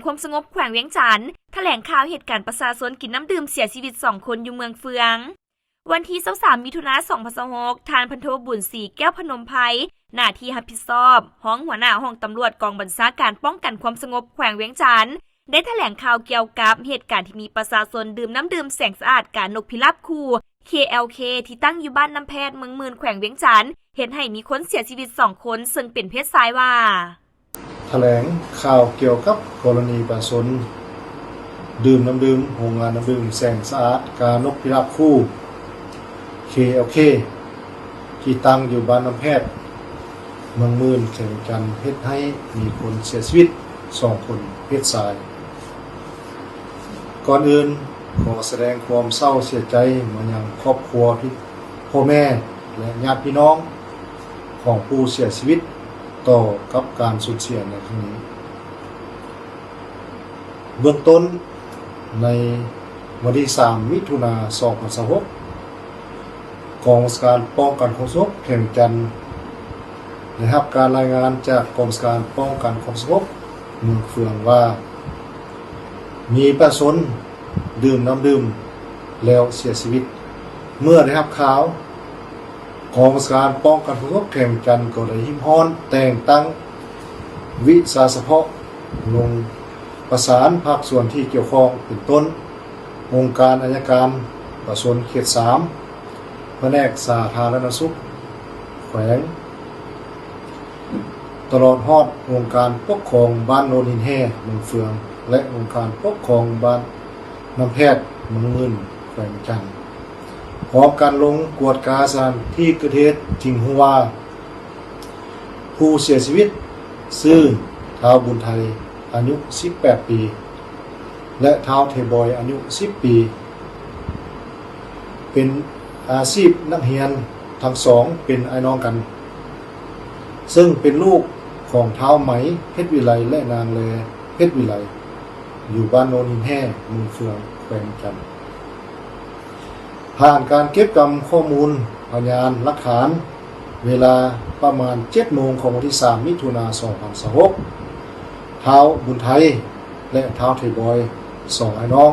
ຄວາມສະຫງົບແຂວງວຽງຈັນ ຖະແຫຼງຂ່າວເຫດການປະຊາຊົນກິນນ້ຳດື່ມເສຍຊີວິດສອງຄົນຢູ່ເມືອງເຟືອງ. ວັນທີຊາວສາມ ມິຖຸນາ ສອງພັນຊາວຫົກ ທ່ານພັນໂທບຸນສີ ແກ້ວພະນົມໄພ ໜ້າທີ່ຮັບຜິດຊອບ ຮອງຫົວໜ້າຫ້ອງຕຳຫຼວດກອງບັນຊາການປ້ອງກັນຄວາມສະຫງົບແຂວງວຽງຈັນ ໄດ້ຖະແຫຼງຂ່າວກ່ຽວກັບເຫດການທີ່ມີປະຊາຊົນດື່ມນ້ຳດື່ມແສງສະອາດການົກພິລາບຄູ່ ເຄ ແອລ ເຄ ທີ່ຕັ້ງຢູ່ບ້ານນ້ຳແພດ ເມືອງໝື່ນ ແຂວງວຽງຈັນ ເຮັດໃຫ້ມີຄົນເສຍຊີວິດສອງຄົນ ເຊິ່ງເປັນເພດຊາຍວ່າ. ຖະແຫຼງຂ່າວກ່ຽວກັບກໍລະນີປະຊາຊົນດື່ມນ້ຳດື່ມໂຮງງານນ້ຳດື່ມແສງສະອາດການົກພິລາບຄູ່ ເຄ ແອລ ເຄ ທີ່ຕັ້ງຢູ່ບ້ານນ້ຳແພດ ເມືອງໝື່ນ ແຂວງວຽງຈັນ ເຮັດໃຫ້ມີຄົນເສຍຊີວິດສອງຄົນເພດຊາຍ. ກ່ອນອື່ນ ຂໍສະແດງຄວາມເສົ້າເສຍໃຈມາຍັງຄອບຄົວ ພໍ່ແມ່ ແລະ ຍາດພີ່ນ້ອງຂອງຜູ້ເສຍຊີວິດຕໍ່ກັບການສູນເສຍໃນຄັ້ງນີ້. ເບື້ອງຕົ້ນ ໃນວັນທີສາມ ມິຖຸນາ ສອງພັນຊາວຫົກ ກອງບັນຊາການປ້ອງກັນຄວາມສະຫງົບແຂວງວຽງຈັນ ໄດ້ຮັບການລາຍງານຈາກກອງບັນຊາການປ້ອງກັນຄວາມສະຫງົບເມືອງເຟືອງວ່າ ມີປະຊາຊົນດື່ມນ້ຳດື່ມແລ້ວເສຍຊີວິດ. ເມື່ອໄດ້ຮັບຂ່າວ, ກອງບັນຊາການປ້ອງກັນຄວາມສະຫງົບແຂວງວຽງຈັນກໍໄດ້ຮີບຮ້ອນແຕ່ງຕັ້ງວິຊາສະເພາະລົງປະສານພາກສ່ວນທີ່ກ່ຽວຂ້ອງ ເປັນຕົ້ນ ອົງການໄອຍະການປະຊາຊົນເຂດສາມ, ພະແນກສາທາລະນະສຸກແຂວງ, ຕະຫຼອດຮອດອົງການປົກຄອງບ້ານໂນນຫີນແຮ່ ເມືອງເຟືອງ ແລະ ອົງການປົກຄອງບ້ານນ້ຳແພດ ເມືອງໝື່ນ ແຂວງວຽງຈັນ ພ້ອມກັນລົງກວດກາສະຖານທີ່ເກີດເຫດ ຈຶ່ງຮູ້ວ່າ ຜູ້ເສຍຊີວິດຊື່ ທ້າວບຸນໄທ ອາຍຸສິບແປດປີ ແລະ ທ້າວເທບອຍ ອາຍຸສິບປີ ເປັນອາຊີບນັກຮຽນ, ທັງສອງເປັນອ້າຍນ້ອງກັນ ເຊິ່ງເປັນລູກຂອງທ້າວໄໝ ເພັດວິໄລ ແລະ ນາງແລ ເພັດວິໄລ ຢູ່ບ້ານໂນນຫີນແຮ່ ເມືອງເຟືອງ ແຂວງວຽງຈັນ. ຜ່ານການເກັບກຳຂໍ້ມູນພະຍານຫຼັກຖານ ເວລາປະມານເຈັດໂມງຂອງວັນທີສາມ ມິຖຸນາ ສອງພັນຊາວຫົກ ທ້າວບຸນໄທ ແລະ ທ້າວເທບອຍ ສອງອ້າຍນ້ອງ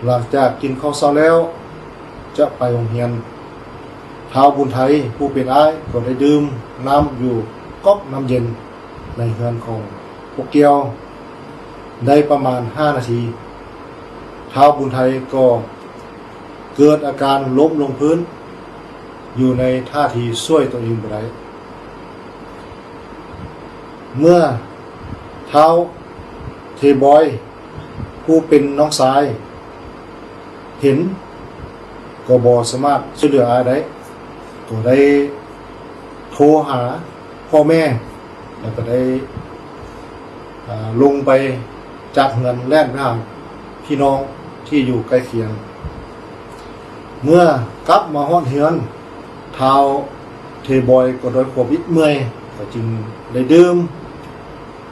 ຫຼັງຈາກກິນເຂົ້າເຊົ້າແລ້ວ ຈະໄປໂຮງຮຽນ. ທ້າວບຸນໄທ ຜູ້ເປັນອ້າຍ ກໍໄດ້ດື່ມນ້ຳຢູ່ກັອກນ້ຳເຢັນໃນເຮືອນຂອງພວກກ່ຽວ ໄດ້ປະມານຫ້ານາທີ, ທ້າວບຸນໄທກໍເກີດອາການລົ້ມລົງພື້ນ ຢູ່ໃນທ່າທີ່ຊ່ວຍຕົວເອງບໍ່ໄດ້. ເມື່ອທ້າວເທບອຍ ຜູ້ເປັນນ້ອງຊາຍເຫັນ ກໍບໍ່ສາມາດຊ່ວຍເຫຼືອອ້າຍໄດ້ ກໍໄດ້ໂທຫາພໍ່ແມ່ ແລ້ວກໍໄດ້ ອາ ລົງໄປຈາກເຮືອນ ແລ່ນໄປຫາພີ່ນ້ອງທີ່ຢູ່ໃກ້ຄຽງ. ເມື່ອກັບມາຮອດເຮືອນ, ທ້າວເທບອຍກໍດ້ວຍຄວາມອິດເມື່ອຍ ກໍຈຶ່ງໄດ້ດື່ມ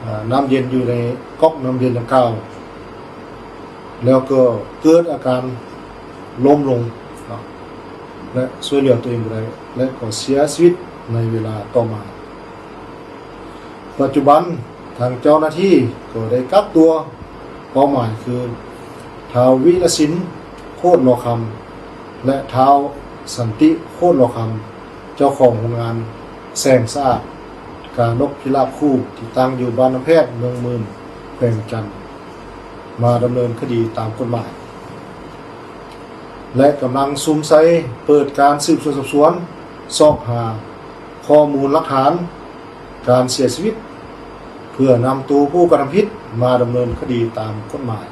ອາ ນ້ຳເຢັນຢູ່ໃນກັອກນ້ຳເຢັນດັ່ງກ່າວ ແລ້ວກໍເກີດອາການລົ້ມລົງເນາະ ແລະ ຊ່ວຍເຫຼືອຕົວເອງບໍ່ໄດ້ ແລະ ກໍເສຍຊີວິດໃນເວລາຕໍ່ມາ. ປັດຈຸບັນ ທາງເຈົ້າໜ້າທີ່ກໍໄດ້ກັກຕົວເປົ້າໝາຍຄື ທ້າວວິລະສິນ ໂຄດລໍຄຳ ແລະ ທ້າວສັນຕິ ໂຄດລໍຄຳ ເຈົ້າຂອງໂຮງງານແສງສະອາດການົກພິລາບຄູ່ ທີ່ຕັ້ງຢູ່ບ້ານນ້ຳແພດ ເມືອງໝື່ນ ແຂວງຈັນ ມາດຳເນີນຄະດີຕາມກົດໝາຍ ແລະ ກຳລັງສຸມໃສ່ເປີດການສືບສວນສອບສວນ ຊອກຫາຂໍ້ມູນຫຼັກຖານການເສຍຊີວິດ ເພື່ອນຳໂຕຜູ້ກະທຳຜິດມາດຳເນີນຄະດີຕາມກົດໝາຍ.